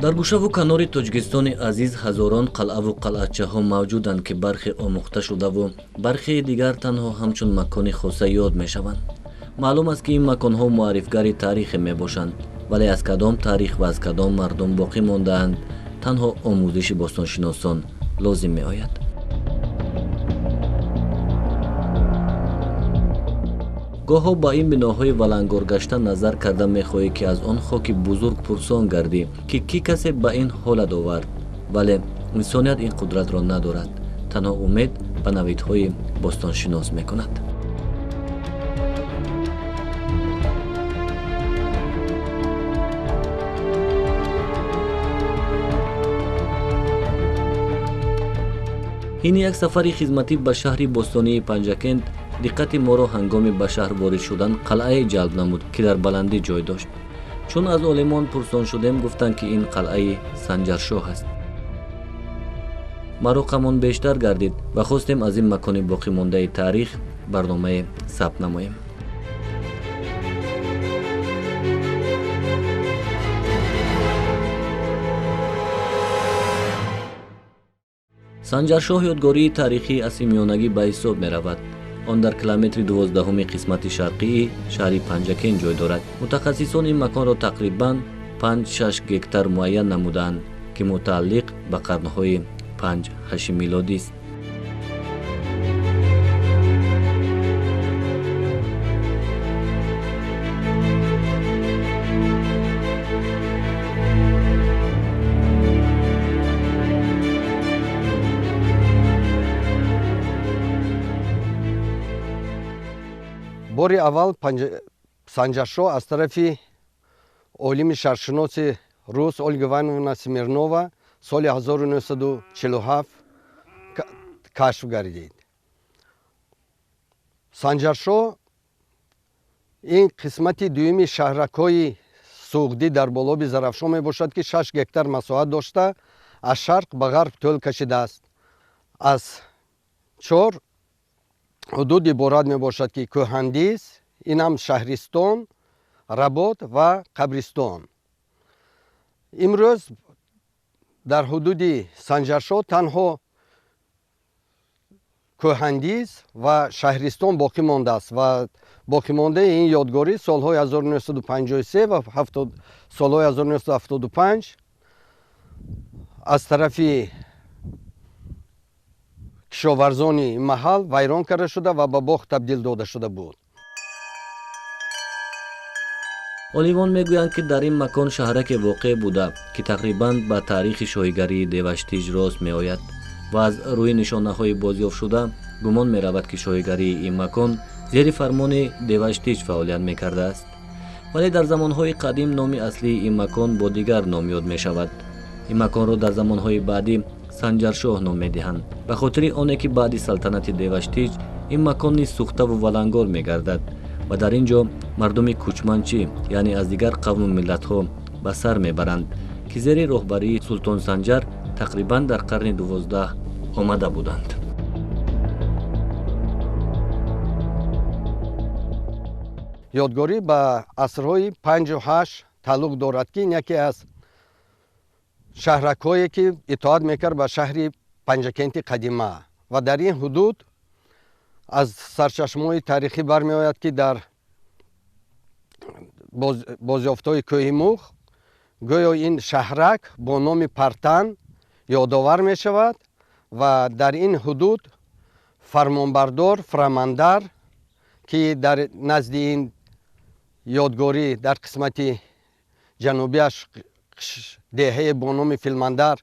Дар гӯшаву канори Тоҷикистони азиз ҳазорон қалъаву қалъачаҳо мавҷуданд, ки бархе омӯхта шудаву бархеи дигар танҳо ҳамчун макони хоса ёд мешаванд. Маълум аст, ки ин маконҳо муаррифгари таърихе мебошанд, вале аз кадом таърих ва аз кадом мардум боқӣ мондаанд, танҳо омӯзиши бостоншиносон лозим меояд. Гоҳҳо ба ин биноҳои валангоргашта назар карда мехоҳӣ, ки аз он хоки бузург пурсон гардӣ, ки кӣ касе ба ин ҳолат овард, вале инсоният ин қудратро надорад. Танҳо умед ба навидҳои бостоншинос мекунад. Ҳини як сафари хизматӣ ба шаҳри бостонии Панҷакент диққати моро ҳангоми ба шаҳр ворид шудан қалъае ҷалб намуд, ки дар баландӣ ҷой дошт. Чун аз олимон пурсон шудем, гуфтанд, ки ин қалъаи Санҷаршоҳ аст. Мароқамон бештар гардид ва хостем аз ин макони боқимондаи таърих барномае сабт намоем. Санҷаршоҳ ёдгории таърихии асримиёнагӣ ба ҳисоб меравад. Он дар километри 12-уми қисмати шарқии шаҳри Панҷакент ҷой дорад. Мутахассисон ин маконро тақрибан 5-6 гектар муайян намудаанд, ки мутааллиқ ба қарнҳои 5-8 милодист. Бори аввал Санҷаршоҳ аз тарафи олими шарқшиноси рус Ольга Ивановна Смирнова соли 1947 кашф гардид. Санҷаршоҳ ин қисмати дуюми шаҳракҳои Суғдӣ дар болоби Зарафшон мебошад, ки 6 гектар масоҳат дошта, аз шарқ ба ғарб тӯл кашидааст. Аз 4 ҳудуд иборат мебошад, ки Кӯҳандиз, инам шаҳристон, Работ ва қабристон. Имрӯз дар ҳудуди Санҷаршоҳ танҳо Кӯҳандиз ва шаҳристон боқӣ мондааст ва боқимондаи ин ёдгорӣ солҳои 1953 ва солҳои 1975 аз тарафи кишоварзони маҳал вайрон карда шуда ва ба боғ табдил дода шуда буд. Олимон мегӯянд, ки дар ин макон шаҳраке воқеъ буда, ки тақрибан ба таърихи шоҳигарии Деваштиж рост меояд ва аз рӯи нишонаҳои бозёфтшуда гумон меравад, ки шоҳигарии ин макон зери фармони Деваштиж фаъолият мекардааст. Вале дар замонҳои қадим номи аслии ин макон бо дигар ном ёд мешавад. Ин маконро дар замонҳои баъдӣ Санҷаршоҳ ном медиҳанд, ба хотири оне ки баъди салтанати Деваштиж ин макон низ сӯхтаву валангор мегардад ва дар ин ҷо мардуми кӯчманчӣ, яъне аз дигар қавму миллатҳо, ба сар мебаранд, ки зери роҳбарии Султон Санҷар тақрибан дар қарни 12 омада буданд. Ёдгорӣ ба асрҳои 5 ва 8 тааллуқ дорад, ки ин яке аз шаҳракҳое ки итоат мекард ба шаҳри Панҷакенти қадима ва дар ин ҳудуд аз сарчашмаҳои таърихӣ бармеояд, ки дар бозёфтҳои кӯҳи Муғ гӯё ин шаҳрак бо номи Партан ёдовар мешавад ва дар ин ҳудуд фармонбардор Фрамандар, ки дар назди ин ёдгорӣ дар қисмати ҷанубиаш деҳае бо номи Филмандар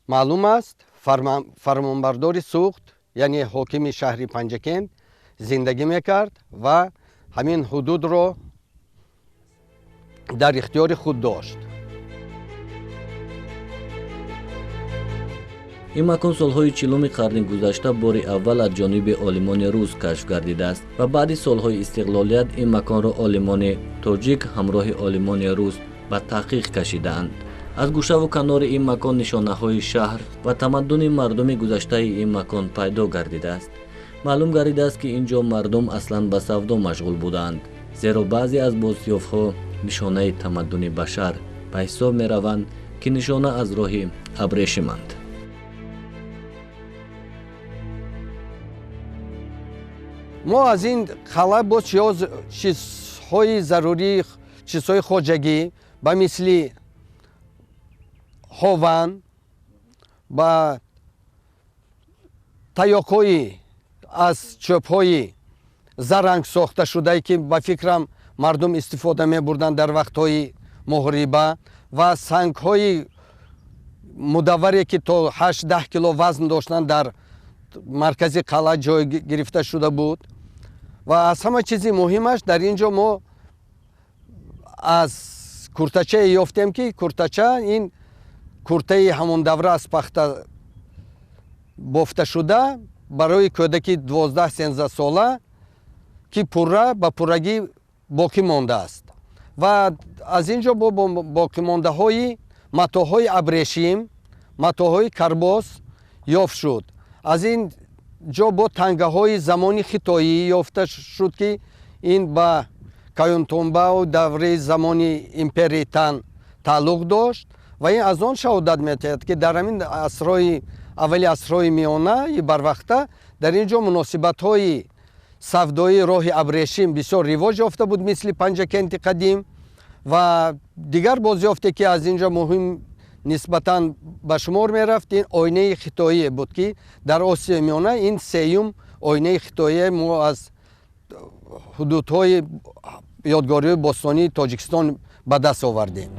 маълум аст, фармонбардори Суғд, яъне ҳокими шаҳри Панҷакент зиндагӣ мекард ва ҳамин ҳудудро дар ихтиёри худ дошт. Ин макон солҳои 40-уми қарни гузашта бори аввал аз ҷониби олимони рус кашф гардидааст ва баъди солҳои истиқлолият ин маконро олимони тоҷик ҳамроҳи олимони рус ба таҳқиқ кашидаанд. Аз гӯшаву канори ин макон нишонаҳои шаҳр ва тамаддуни мардуми гузаштаи ин макон пайдо гардидааст. Маълум гардидааст, ки ин ҷо мардум аслан ба савдо машғул будаанд, зеро баъзе аз бозёфтҳо нишонаи тамаддуни башар ба ҳисоб мераванд, ки нишона аз роҳи абрешиманд. Мо аз ин қалъа боз чизҳои зарурӣ, чизҳои хоҷагӣ ба мисли ҳован, ба таёқҳои аз чӯбҳои заранг сохта шудае, ки ба фикрам мардум истифода мебурданд дар вақтҳои муҳориба, ва сангҳои мудавваре, ки то 8-10 кило вазн доштанд, дар маркази қалъа ҷой гирифта шуда буд. Ва аз ҳама чизи муҳимаш дар ин ҷо мо аз куртачае ёфтем, ки куртача ин куртаи ҳамон давра аз пахта бофта шуда барои кӯдаки 12-13 сола, ки пурра ба пуррагӣ боқӣ мондааст. Ва аз ин ҷо бо боқимондаҳои матоъҳои абрешим, матоъҳои карбос ёфт шуд. Аз ин ҷо бо тангаҳои замони хитоӣ ёфта шуд, ки ин ба Каюнтумбау давраи замони империяи Тан тааллуқ дошт ва ин аз он шаҳодат медиҳад, ки дар ҳамин асрҳои аввали асрҳои миёнаи барвақта дар ин ҷо муносибатҳои савдоии роҳи абрешим бисёр ривоҷ ёфта буд, мисли Панҷакенти қадим. Ва дигар бозёфте, ки аз ин ҷо муҳим нисбатан ба шумор мерафт, ин оинаи хитоие буд, ки дар Осиёи Миёна ин сеюм оинаи хитоие мо аз ҳудудҳои ёдгориҳои бостонии Тоҷикистон ба даст овардем.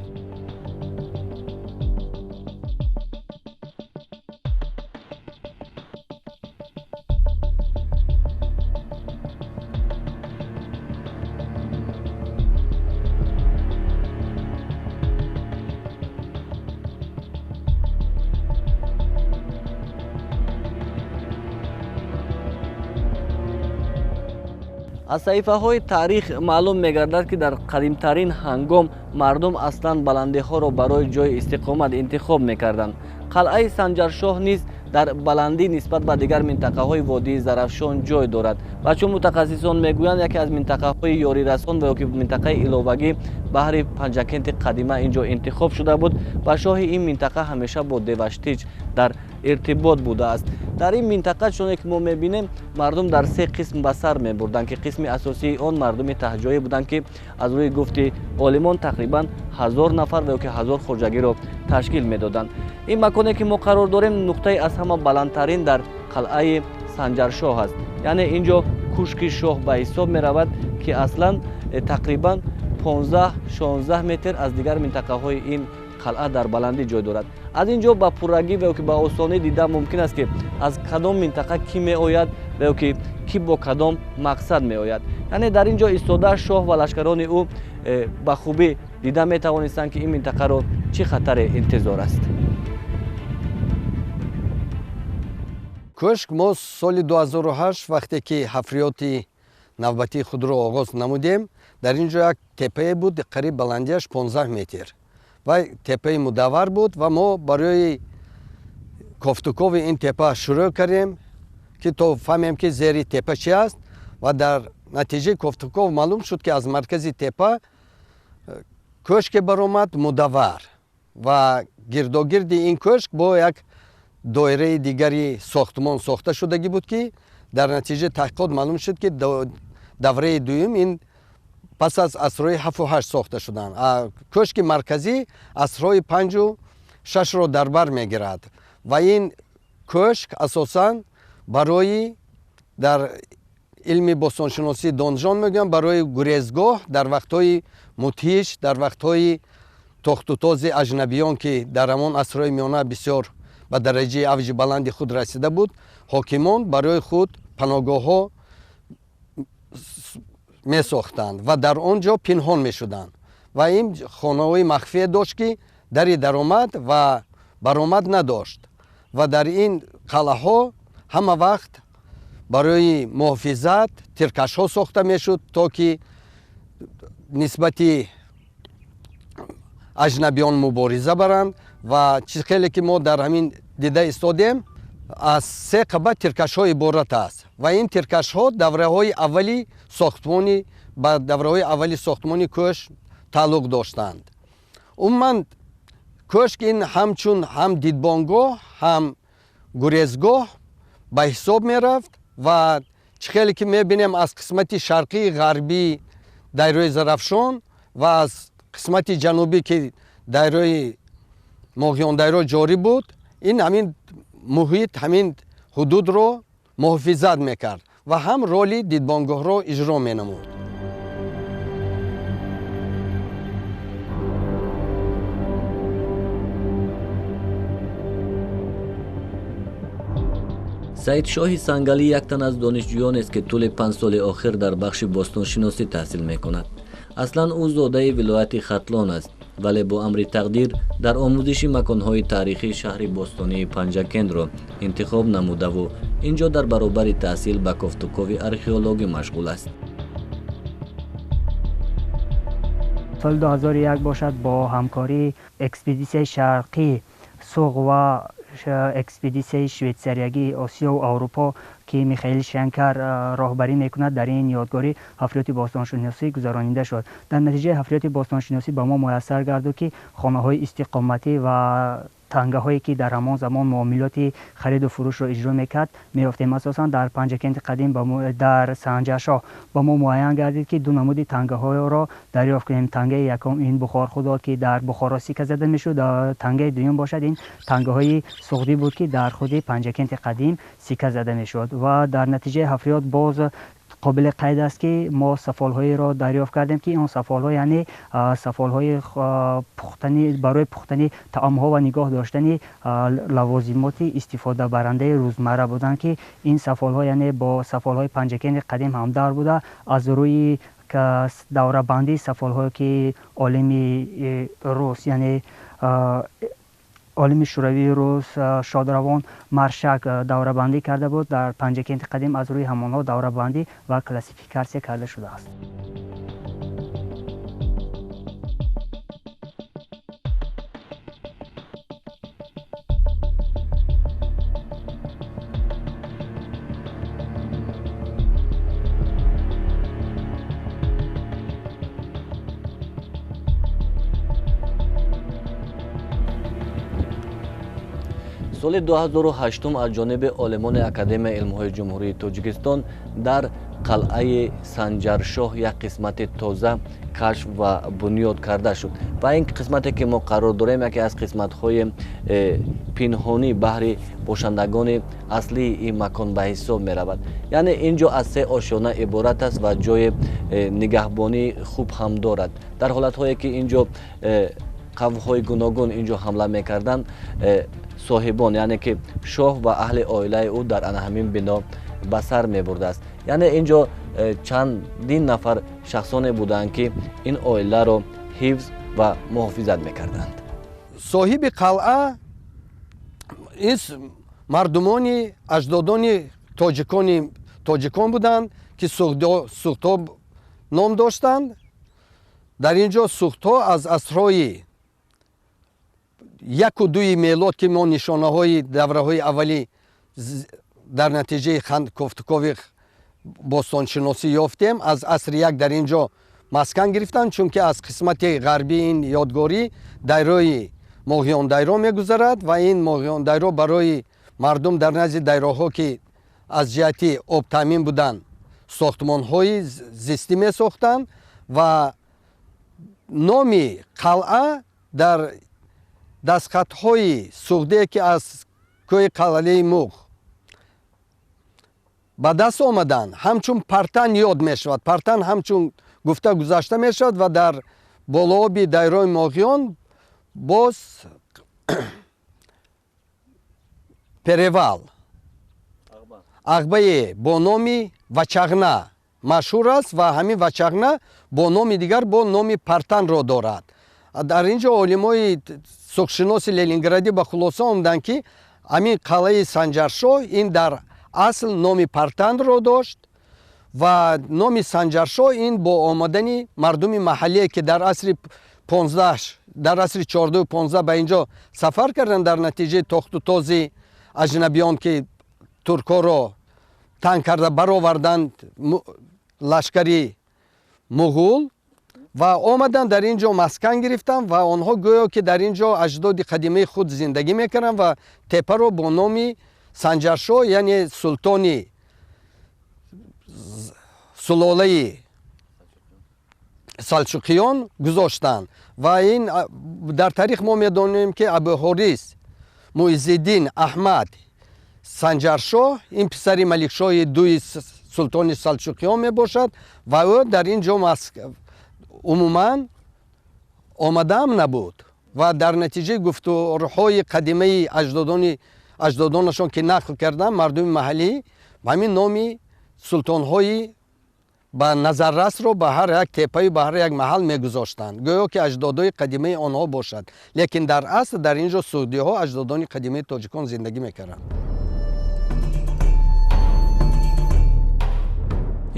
Аз саҳифаҳои таърих маълум мегардад, ки дар қадимтарин ҳангом мардум аслан баландиҳоро барои ҷойи истиқомат интихоб мекарданд. Қалъаи Санҷаршоҳ низ дар баландӣ нисбат ба дигар минтақаҳои водии Зарафшон ҷой дорад ва чун мутахассисон мегӯянд, яке аз минтақаҳои ёрирасон ва ё ки минтақаи иловагӣ баҳри Панҷакенти қадима ин ҷо интихоб шуда буд ва шоҳи ин минтақа ҳамеша бо Деваштич дар иртибот будааст. Дар ин минтақа, чуне ки мо мебинем, мардум дар се қисм ба сар мебурданд, ки қисми асосии он мардуми таҳҷоӣ буданд, ки аз рӯи гуфти олимон тақрибан 1000 нафар ва ё ки 1000 хоҷагиро ташкил медоданд. Ин маконе, ки мо қарор дорем, нуқтаи аз ҳама баландтарин дар қалъаи Санҷаршоҳ аст. Яъне ин ҷо кушки шоҳ ба ҳисоб меравад, ки аслан тақрибан 15-16 метр аз дигар минтақаҳои ин қалъа дар баландӣ ҷой дорад. Аз ин ҷо ба пуррагӣ ва ё ки ба осонӣ дида мумкин аст, ки аз кадом минтақа кӣ меояд ва ё ки кӣ бо кадом мақсад меояд. Яъне дар ин ҷо истода шоҳ ва лашкарони ӯ ба хубӣ дида метавонистанд, ки ин минтақаро чӣ хатаре интизор аст. Кӯшк мо соли 2008 вақте ки ҳафриёти навбатии худро оғоз намудем, дар ин ҷо як теппае буд, қариб баландиаш 15 метр ва теппаи мудаввар буд ва мо барои кофтукови ин теппа шурӯъ кардем, ки то фаҳмем, ки зери теппа чи аст. Ва дар натиҷаи кофтуков маълум шуд, ки аз маркази теппа кӯшке баромад мудаввар ва гирдогирди ин кӯшк бо як доираи дигари сохтмон сохта шудагӣ буд, ки дар натиҷаи таҳқиқот маълум шуд, ки давраи дуюм ин пас аз асрҳои 7 ва 8 сохта шуданд. Кӯшки марказӣ асрҳои 5 ва 6-ро дар бар мегирад ва ин кӯшк асосан барои дар илми бостоншиносӣ донжон мегӯянд, барои гурезгоҳ дар вақтҳои мудҳиш, дар вақтҳои тохтутози аҷнабиён, ки дар ҳамон асрҳои миёна бисёр ба дараҷаи авҷи баланди худ расида буд, ҳокимон барои худ паноҳгоҳҳо месохтанд ва дар он ҷо пинҳон мешуданд. Ва ин хонаҳои махфие дошт, ки дари даромад ва баромад надошт ва дар ин қалъаҳо ҳама вақт барои муҳофизат тиркашҳо сохта мешуд, то ки нисбати аҷнабиён мубориза баранд. Ва чиз хеле ки мо дар ҳамин дида истодем, аз се қабат тиркашҳо иборат аст ва ин тиркашҳо давраҳои аввали сохтмони ба давраҳои аввали сохтмони кӯшк тааллуқ доштанд. Умуман Кӯшк ин ҳамчун ҳам дидбонгоҳ, ҳам гурезгоҳ ба ҳисоб мерафт ва чӣ хеле ки мебинем, аз қисмати шарқии ғарбии дайрои Зарафшон ва аз қисмати ҷанубӣ, ки дайрои Моғёндайро ҷорӣ буд, ин ҳамин муҳит, ҳамин ҳудудро муҳофизат мекард ва ҳам роли дидбонгоҳро иҷро менамуд. Саидшоҳи Сангалӣ як тан аз донишҷӯёнест, ки тӯли 5 соли охир дар бахши бостоншиносӣ таҳсил мекунад. Аслан ӯ зодаи вилояти Хатлон аст, вале бо амри тақдир дар омӯзиши маконҳои таърихии шаҳри бостонии Панҷакентро интихоб намудаву ин ҷо дар баробари таҳсил ба кофтукови археологӣ машғул аст. Соли 2001 бошад, бо ҳамкории экспедитсияи шарқӣ Суғ ва экспедитсияи швейтсариягии Осиёву Аврупо, ки Михаил Шенкар роҳбарӣ мекунад, дар ин ёдгорӣ ҳафриёти бостоншиносӣ гузаронида шуд. Дар натиҷаи ҳафриёти бостоншиносӣ ба мо муяссар гардид, ки хонаҳои истиқоматӣ ва тангаҳое, ки дар ҳамон замон муомилоти хариду фурӯшро иҷро мекард, меёфтем. Асосан дар Панҷакенти қадим, дар Санҷаршоҳ ба мо муайян гардид, ки ду намуди тангаҳоро дарёфт кунем. Тангаи якум ин Бухорхудод, ки дар Бухоро сика зада мешуд, тангаи дуюм бошад, ин тангаҳои суғдӣ буд, ки дар худи Панҷакенти қадим сика зада мешуд. Ва дар натиҷаи ҳафриёт боз қобили қайд аст, ки мо сафолҳоеро дарёфт кардем, ки он сафолҳо, яъне сафолҳои барои пухтани таомҳо ва нигоҳ доштани лавозимоти истифодабарандаи рӯзмарра буданд, ки ин сафолҳо, яъне бо сафолҳои Панҷакенти қадим ҳамдар буда, аз рӯи даврабандии сафолҳое, ки олими рус, яъне олими шӯравии рус Шодравон Маршак даврабандӣ карда буд, дар Панҷакенти қадим аз рӯи ҳамонҳо даврабандӣ ва классификатсия карда шудааст. Соли 2008 аз ҷониби олимони Академияи илмҳои Ҷумҳурии Тоҷикистон дар қалъаи Санҷаршоҳ як қисмати тоза кашф ва бунёд карда шуд ва ин қисмате, ки мо қарор дорем, яке аз қисматҳои пинҳонӣ баҳри бошандагони аслии ин макон ба ҳисоб меравад. Яъне ин ҷо аз се ошёна иборат аст ва ҷои нигаҳбонии хуб ҳам дорад. Дар ҳолатҳое, ки ин ҷо қавмҳои гуногун ин ҷо ҳамла мекарданд, соҳибон, яъне ки шоҳ ва аҳли оилаи ӯ дар ана ҳамин бино ба сар мебурдааст. Яъне ин ҷо чандин нафар шахсоне буданд, ки ин оиларо ҳифз ва муҳофизат мекарданд. Соҳиби қалъа ин мардумони аҷдодони тоҷикон буданд, ки суғдҳо ном доштанд. Дар ин ҷо суғдҳо аз асрҳои 1 ва 2 мелод, ки мо нишонаҳои давраҳои аввалӣ дар натиҷаи кофтукови бостоншиносӣ ёфтем, аз асри 1 дар ин ҷо маскан гирифтанд, чунки аз қисмати ғарбии ин ёдгорӣ дайрои Моғёндайро мегузарад ва ин Моғёндайро барои мардум дар назди дайроҳо, ки аз ҷиҳати обтаъмин буданд, сохтмонҳои зистӣ месохтанд ва номи қалъа дар дастхатҳои суғдие, ки аз кӯҳи Қалъаи Муғ ба даст омаданд, ҳамчун Партан ёд мешавад. Партан ҳамчун гуфта гузашта мешавад ва дар болооби дайрои Моғиён боз перевал ағбае бо номи Вачағна машҳур аст ва ҳамин Вачағна бо номи дигар, бо номи Партанро дорад. Дар ин ҷо олимои суғдшиноси ленинградӣ ба хулоса омаданд, ки ҳамин қалъаи Санҷаршоҳ ин дар асл номи Партанро дошт ва номи Санҷаршоҳ ин бо омадани мардуми маҳаллие, ки дар асри 15, дар асри 14-у 15 ба ин ҷо сафар карданд, дар натиҷаи тохту този аҷнабиён, ки туркҳоро танг карда бароварданд, лашкари муғул. Ва омаданд, дар ин ҷо маскан гирифтанд ва онҳо гӯё ки дар ин ҷо аҷдоди қадимаи худ зиндагӣ мекарданд ва тепаро бо номи Санҷаршоҳ, яъне султони сулолаи салчуқиён гузоштанд. Ва ин дар таърих мо медонем, ки Абуҳорис Муиззиддин Аҳмад Санҷаршоҳ ин писари Маликшоҳи дуи султони салчуқиён мебошад ва ӯ дар ин ҷо умуман омадаам набуд. Ва дар натиҷаи гуфторҳои қадимаи аҷдодонашон, ки нақл карданд, мардуми маҳаллӣ ҳамин номи султонҳои ба назаррасро ба ҳар як тепаю ба ҳар як маҳал мегузоштанд, гӯё ки аҷдодои қадимаи онҳо бошад. Лекин дар асл дар ин ҷо суғдиҳо, аҷдодони қадимаи тоҷикон, зиндагӣ мекарданд.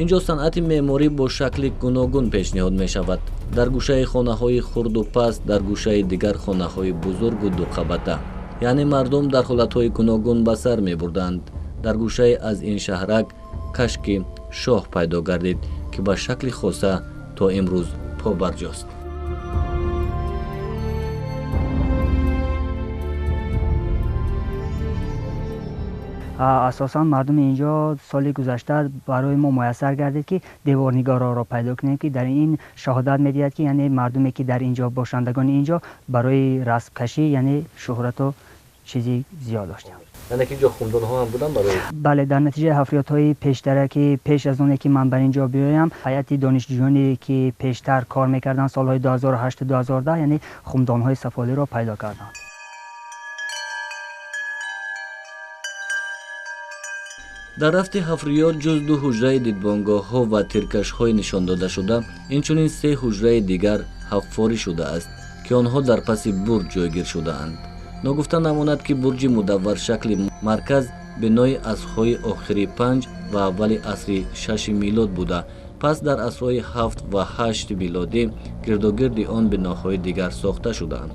Ин ҷо санъати меъморӣ бо шакли гуногун пешниҳод мешавад. Дар гӯшаи хонаҳои хурду паст, дар гӯшаи дигар хонаҳои бузургу дуқабата, яъне мардум дар ҳолатҳои гуногун ба сар мебурданд. Дар гӯшае аз ин шаҳрак кашки шоҳ пайдо гардид, ки ба шакли хоса то имрӯз побарҷост. Асосан мардуми инҷо соли гузашта барои мо муяссар гардид, ки деворнигорҳоро пайдо кунем, ки дар ин шаҳодат медиҳад, ки яъне мардуме, ки дар инҷо бошандагони инҷо барои расмкашӣ яъне шӯҳрату чизи зиёд доштанд. Яъне ки инҷо хумдонҳо ҳам буданд барои? Бале, дар натиҷаи ҳафриётҳои пештара, ки пеш аз оне ки ман бар ин ҷо биёям, ҳайати донишҷӯёне, ки пештар кор мекарданд солҳои 2008 2010, яъне хумдонҳои сафолиро пайдо карданд. Дар рафти ҳафриёт ҷуз ду ҳуҷраи дидбонгоҳҳо ва тиркашҳои нишон додашуда, инчунин се ҳуҷраи дигар ҳаффорӣ шудааст, ки онҳо дар паси бурҷ ҷойгир шудаанд. Ногуфта намонад, ки бурҷи мудавваршакли марказ бинои асрҳои охири панҷ ва аввали асри шаши милод буда, пас дар асрҳои ҳафт ва ҳашти милодӣ гирдогирди он биноҳои дигар сохта шудаанд.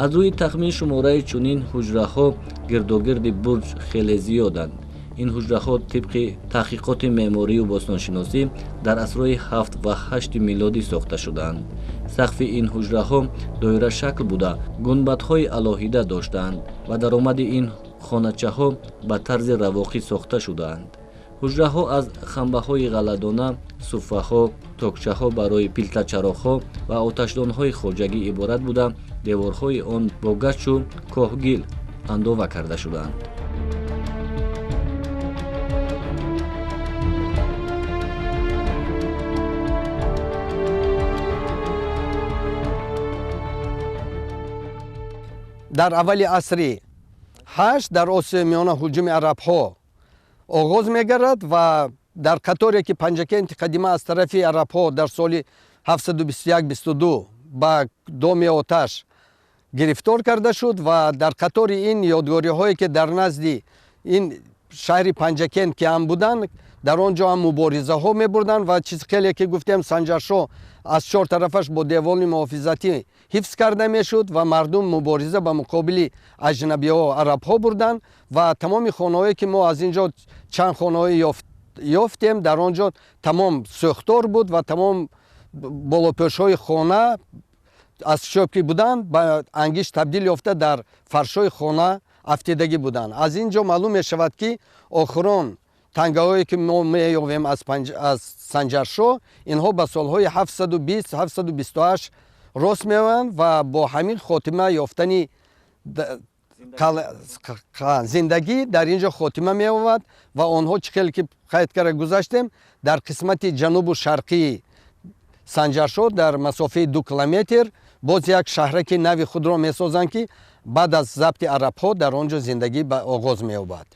Аз рӯи тахмин, шумораи чунин ҳуҷраҳо гирдогирди бурҷ хеле зиёданд. Ин ҳуҷраҳо тибқи таҳқиқоти меъморию бостоншиносӣ дар асрҳои ҳафт ва ҳашти милодӣ сохта шудаанд. Сақфи ин ҳуҷраҳо доирашакл буда, гунбадҳои алоҳида доштаанд ва даромади ин хоначаҳо ба тарзи равоқӣ сохта шудаанд. Ҳуҷраҳо аз хамбаҳои ғалладона, суффаҳо, токчаҳо барои пилтачароғҳо ва оташдонҳои хоҷагӣ иборат буда, деворҳои он бо гачу коҳгил андова карда шудаанд. Дар аввали асри ҳашт дар Осиёи Миёна ҳуҷуми арабҳо оғоз мегардад ва дар қаторе ки Панҷакенти қадима аз тарафи арабҳо дар соли 721-22 ба доми оташ гирифтор карда шуд ва дар қатори ин ёдгориҳое, ки дар назди ин шаҳри Панҷакент ки ҳам буданд, дар он ҷо ҳам муборизаҳо мебурданд ва чизи хеле ки гуфтем, Санҷаршоҳ аз чор тарафаш бо деволи муҳофизатӣ ҳифз карда мешуд ва мардум мубориза ба муқобили аҷнабиҳо, арабҳо бурданд. Ва тамоми хонаҳое, ки мо аз ин ҷо чанд хонаҳое ёфтем, дар он ҷо тамом сӯхтор буд ва тамом болопӯшҳои хона аз чӯб ки буданд, ба ангишт табдил ёфта дар фаршҳои хона афтидагӣ буданд. Аз ин ҷо маълум мешавад, ки охирон тангаҳое, ки мо меёвем аз Санҷаршоҳ, инҳо ба солҳои 720 728 рост меоянд ва бо ҳамин хотима ёфтани зиндагӣ дар ин ҷо хотима меёбад. Ва онҳо, чӣ хеле ки қайд карда гузаштем, дар қисмати ҷанубу шарқии Санҷаршоҳ дар масофаи 2 километр боз як шаҳраки нави худро месозанд, ки баъд аз забти арабҳо дар он ҷо зиндагӣ ба оғоз меёбад,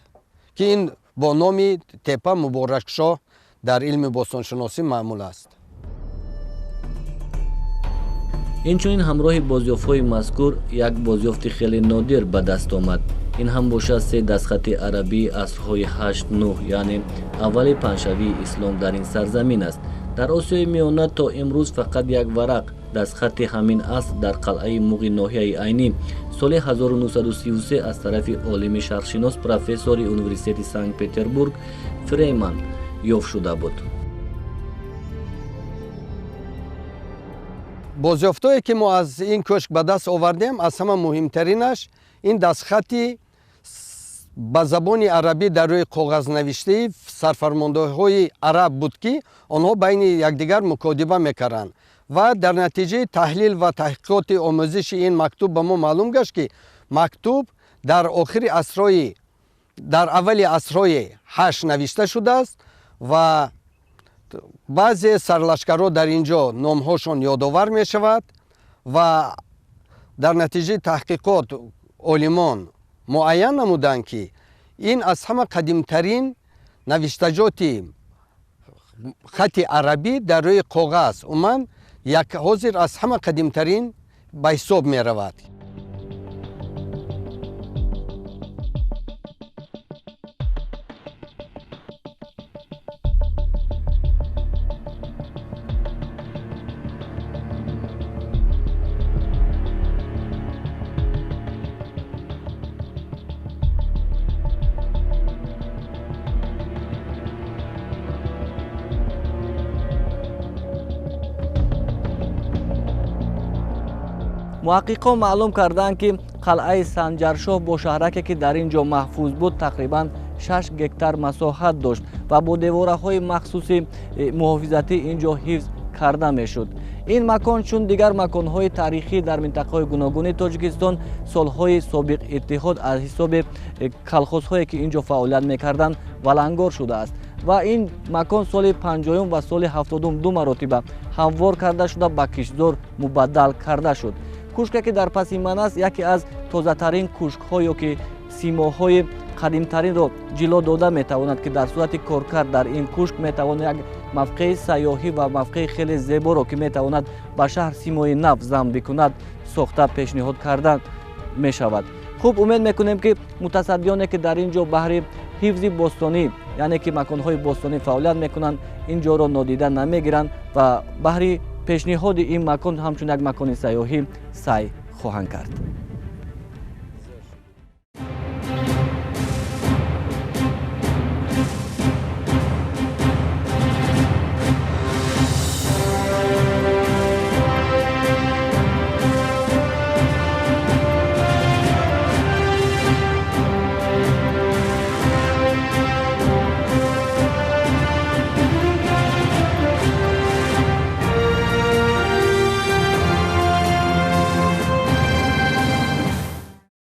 ки ин бо номи тепа Муборакшоҳ дар илми бостоншиносӣ маъмул аст. Инчунин ҳамроҳи бозёфтҳои мазкур як бозёфти хеле нодир ба даст омад. Ин ҳам бошад се дастхати арабии асрҳои 8-9, яъне аввали паҳншавии ислом дар ин сарзамин аст. Дар Осиёи Миёна то имрӯз фақат як варақ дастхати ҳамин аср дар қалъаи Муғи ноҳияи Айнӣ соли 1933 аз тарафи олими шарқшинос, профессори университети Санкт Петербург Фрейман ёфт шуда буд. Бозёфтҳое ки мо аз ин кӯшк ба даст овардем, аз ҳама муҳимтаринаш ин дастхати ба забони арабӣ дар рӯи коғазнавиштаи сарфармондоҳои араб буд, ки онҳо байни якдигар мукотиба мекарданд ва дар натиҷаи таҳлил ва таҳқиқоти омӯзиши ин мактуб ба мо маълум гашт, ки мактуб дар охири асрҳои дар аввали асрҳои 8 навишта шудааст ва баъзе сарлашкарҳо дар ин ҷо номҳошон ёдовар мешавад ва дар натиҷаи таҳқиқот олимон муайян намуданд, ки ин аз ҳама қадимтарин навиштаҷоти хати арабӣ дар рӯи коғаз умуман як ҳозир аз ҳама қадимтарин ба ҳисоб меравад. Муҳаққиқон маълум карданд, ки қалъаи Санҷаршоҳ бо шаҳраке, ки дар ин ҷо маҳфуз буд, тақрибан 6 гектар масоҳат дошт ва бо девораҳои махсуси муҳофизатӣ ин ҷо ҳифз карда мешуд. Ин макон чун дигар маконҳои таърихӣ дар минтақаҳои гуногуни Тоҷикистон солҳои собиқ иттиҳод аз ҳисоби колхозҳое, ки ин ҷо фаъолият мекарданд, валангор шудааст ва ин макон соли 50 ва соли 70 ду маротиба ҳамвор карда шуда ба киштзор мубаддал карда шуд. Кӯшке, ки дар паси ман аст, яке аз тозатарин кӯшкҳо ё ки симоҳои қадимтаринро ҷило дода метавонад, ки дар сурати коркард дар ин кӯшк метавон як мавқеи сайёҳӣ ва мавқеи хеле зеборо, ки метавонад ба шаҳр симои нав зам бикунад, сохта пешниҳод карда мешавад. Хуб, умед мекунем, ки мутасаддиёне, ки дар ин ҷо баҳри ҳифзи бостонӣ, яъне ки маконҳои бостонӣ фаъолият мекунанд, ин ҷоро нодида намегиранд ва баҳри пешниҳоди ин макон ҳамчун як макони сайёҳӣ саъй хоҳанд кард.